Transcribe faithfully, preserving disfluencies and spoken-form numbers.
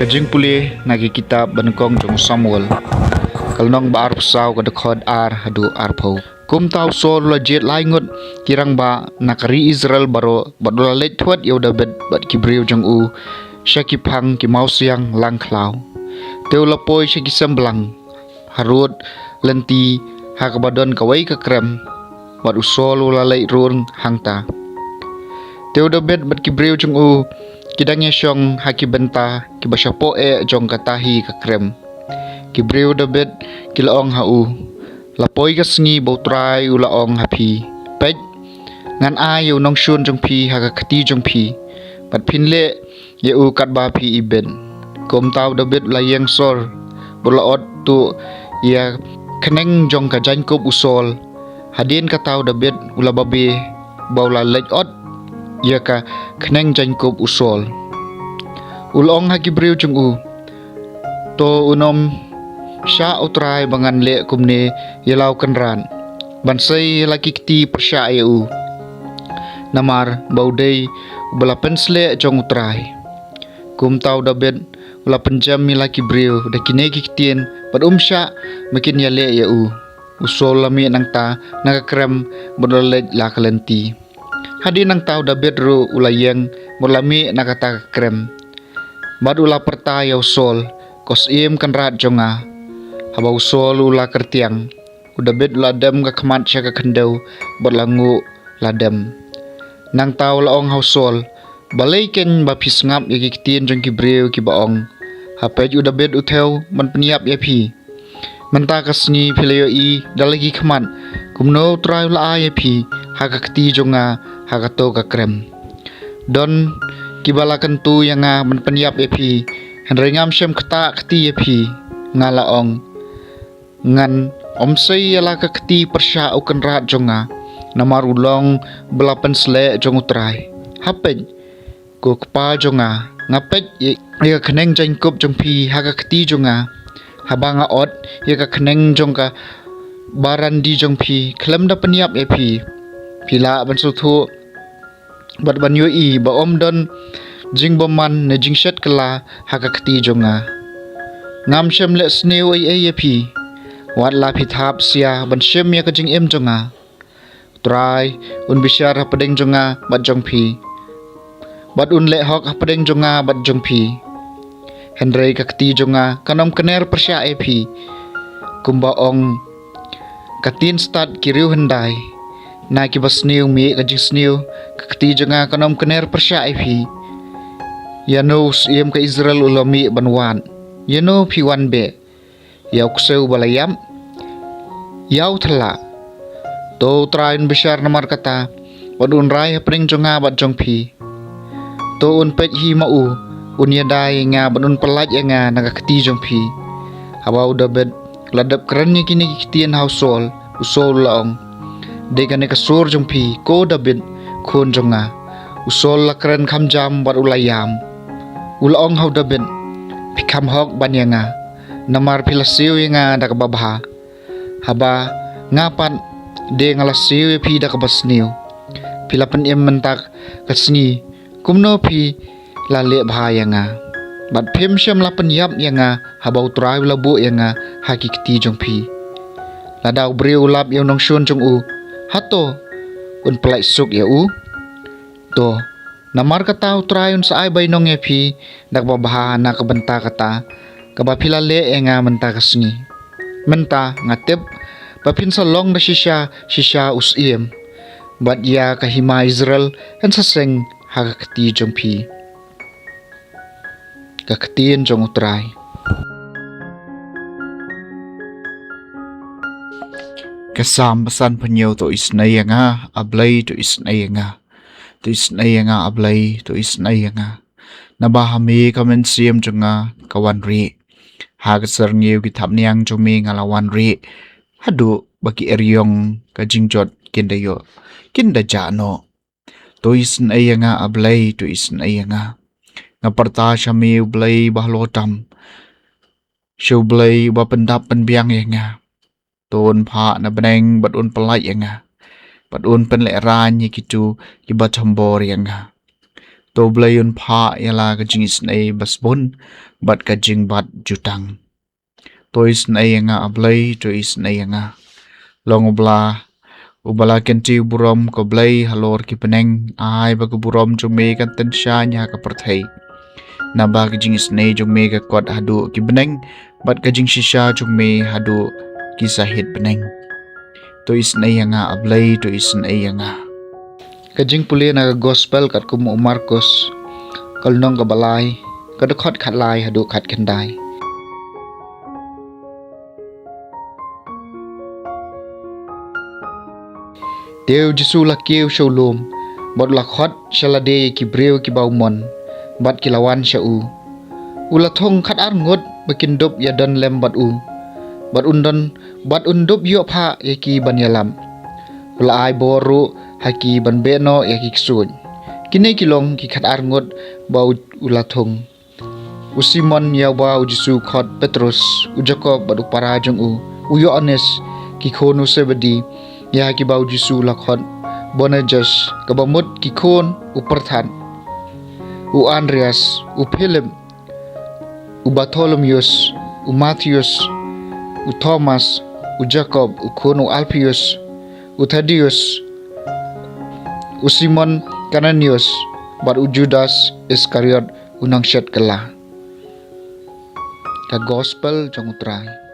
Jingpule na ki kitab ba nyngkong jong u Samuel. Ka lynnong ba arphew saw, ka dkhot ar haduh arphew. Kumta u Saul u la jied lai ngut ki rangbah na ka ri Israel baroh, bad u la leit thuh ïa u Dabid bad ki briew jong u sha ki phang ki mawsiang lang khlaw. Te u la poi sha ki semblang harud lynti ha kaba don kawei ka krem, bad u Saul u la leit rung hangta. Te u Dabid bad ki briew jong u ki dang ïashong ha ki bynta kiba shapoh eh jong kata hi ka krem. Ki briew Dabid ki la ong ha u, la poi ka sngi ba u Trai u la ong ha phi, peit, ngan ai ïa u nongshun jong phi ha ka kti jong phi, bad phin leh ïa u katba phi ibit. Kumta u Dabid u la ïeng sor, bad u la ot tuh ïa khneng jong ka jaiñkup u Saul. Hadien kata u Dabid u la babe ba u la leit ot ïa ka khneng jaiñkup u Saul. U la ong ha ki briew jong u, to un ym shah u Trai ba ngan leh kumne ïa la u kynrad ban sei ïa la ki kti pyrshah ïa u, namar ba u dei uba la pynsleh jong u Trai. Kumta u Dabid u la pynjem ïa la ki briew da kine ki ktien, bad um shah ba kin ïaleh ïa u. U Saul u la mih nangta na ka krem bad u la leit la ka lynti. Hadien nangta u Dabid ruh u la ïeng bad u la mih na kata ka krem, bad u la pyrta ïa u Saul, ko syiem kynrad jong nga. Haba u Saul u la kyrtiang, u Dabid u la dem ka khmat sha ka khyndew bad u la nguh la dem. Nangta u la ong ha u Saul, balei keiñ ba phi sngap ïa ki ktien jong ki briew kiba ong, ha peit u Dabid u thew ban pynïap ïa phi? Mynta ka sngi phi la ïohi da la ki khmat kumno u Trai u la ai ïa phi ha ka kti jong nga ha kato ka krem. Don kiba la kyntu ïa nga ban pynïap ïa phi, hynrei ngam shym ktah kti ïa phi. Nga la ong, ngan ym sei ïa la ka kti pyrshah u kynrad jong nga, namar u long uba la pynsleh jong u Trai. Ha peit, ko kpa jong nga, nga peit ïa, ïa ka khneng jaiñkup jong phi ha ka kti jong nga. Haba nga ot ïa ka khneng jong ka barandi jong phi khlem da pynïap ïa phi, phi lah ban sngewthuh bad ban ïohi ba ym don jingbymman ne jingshet kylla ha ka kti jong nga. Ngam shym leh sniew ei ei ïa phi, wat la phi thap sia ban shim ïa ka jingim jong nga. U Trai un bishar hapdeng jong nga bad jong phi, bad un leh hok hapdeng jong nga bad jong phi. Hynrei ka kti jong nga kan ym kner pyrshah ïa phi, kumba ong ka ktien stad ki riewhyndai, na kiba sniew mih ka jingsniew, ka kti jong nga kan ym kner pyrshah ïa phi. Ïano u syiem ka Israel u la mih ban wad? Ïano phi wan beh? Ïa u ksew ba la ïap? Ïa u thala? To u Trai un bishar namar kata, bad un rai hapdeng jong nga bad jong phi. To un peit hi ma u, un ïada ïa nga bad un pyllait ïa nga na ka kti jong phi. Haba u Dabid u la dep kren ïa kine ki ktien ha u Saul, u Saul u la ong, dei kane ka sur jong phi, ko Dabid, khun jong nga. U Saul u la kren kham jam bad u la ïam. U la ong ha u Dabid, phi kham hok ban ïa nga, namar phi la siew ïa nga da kaba bha. Haba nga pat de nga la siew ïa phi da kaba sniew. Phi la pynim mynta ka sngi kumno phi la leh bha ïa nga, bad phim shym la pynïap ïa nga haba u Trai u la buh ïa nga ha ki kti jong phi. Lada u briew u lap ïa u nongshun jong u, hato un pyllait suk ïa u? To, namar kata u Trai un sa ai bainong ïa phi da kaba bha na ka bynta kata kaba phi la leh ïa nga mynta ka sngi. Mynta nga tip ba phin sa long da shisha shisha u syiem, bad ïa ka hima Israel yn sa seng ha ka kti jong phi. Ka ktien jong u Trai. Ka Salm ba sanphew hynñiew. To isynei ïa nga, A Blei, to isynei ïa nga. To isynei ïa nga, A Blei, to isynei ïa nga. Naba ha me ka mynsiem jong nga ka wan rieh. Ha ka syrngiew ki thapniang jong me nga la wan rieh, haduh ba ki eriong ka jingjot kin da ïoh, kin da jah noh. To isynei ïa nga, A Blei, to isynei ïa nga. Nga pyrta sha me, U Blei ba halor tam, sha U Blei uba pyndap pynbiang ïa nga. To un phah na bneng bad un pyllait ïa nga, bad un pynlehraiñ ïa kito kiba thombor ïa nga. To Blei un phah ïa la ka jingisynei basbun bad ka jingbat jutang. To isynei ïa nga, A Blei, to isynei ïa nga. Long U Bla uba la kynti u burom, ko Blei, halor ki bneng. Ai ba ka burom jong me kan tyngshaiñ ha ka pyrthei. Naba ka jingisynei jong me ka kot haduh ki bneng, bad ka jingshisha jong me haduh ki sahit bneng. To isynei ïa nga, A Blei, to isynei ïa nga. Ka jingpule na ka Gospel katkum u Markos, ka lynnong kaba lai, ka dkhot khatlai haduh khatkhyndai. Te U Jisu u la kiew sha u lum, bad u la khot sha lade ïa ki briew kiba u mon, bad ki la wan sha u. U la thung khatar ngut ba kin dup ïadon lem bad u, bad un don, bad un dup ïoh phah ïa ki ban ïalap. U la ai bor ruh ha ki ban beh noh ïa ki ksuid. Kine ki long ki khatar ngut ba u, u la thung: u Simon, ïa uba U Jisu u khot Petrus, u Jakob bad u para jong u, u Ïoannis, ki khun u Sebedi, ïa kiba U Jisu u la khot Boanerges, kaba mut ki khun u pyrthat, u Andreas, u Philip, u Bartholomeus, u Matheus, u Thomas, u Jakob u khun u Alpheus, u Thadeus, u Simon Kananius, bad u Judas Iskariot, u nongshet kylla. Ka Gospel jong U Trai.